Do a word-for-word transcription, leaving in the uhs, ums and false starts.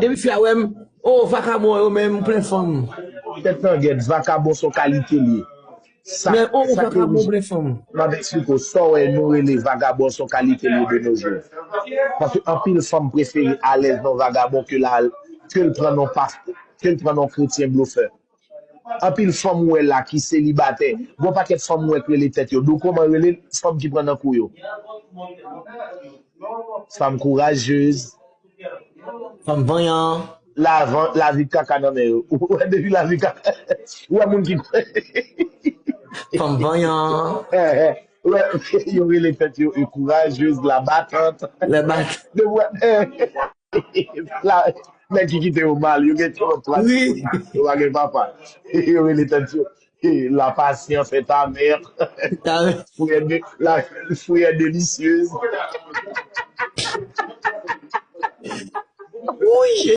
Depi fi a wè m, oh, vakabon yo menm plen fanm. Tèt nan gèt, vakabon se yon kalite li ye. Sa, Men, oh, sa ki vakabon rive, plen fanm. M ap eksplike w. Sa w wè nou rele vagabon se yon kalite li ye de nos jours. Paske anpil fanm prefere alèz nan vagabon ke la, ke l pran nan pas, ke l pran nan kretyen blofè. Anpil fanm ou wè la ki selibatè. Gon pakèt fanm ou wè k rele tèt yo. Dou kòman yo rele fanm ki pran nan kou yo? Fanm kourajez. Fanm vanyan. Lavan, lavi kaka nan men yo. Ou wè depi lavi kaka. Ou wè moun ki Fanm vanyan. Eh, eh. Ou wè, yo rele tèt yo e kourajez, labatant. Lè bat. De wè, eh. La, nèg ki kite yo mal, yo gen yon plas. Wi. Yo pa gen papa. Yo rele tèt yo eh, la patience est amère. Ta- Frère de, la frère délicieuse. Wi.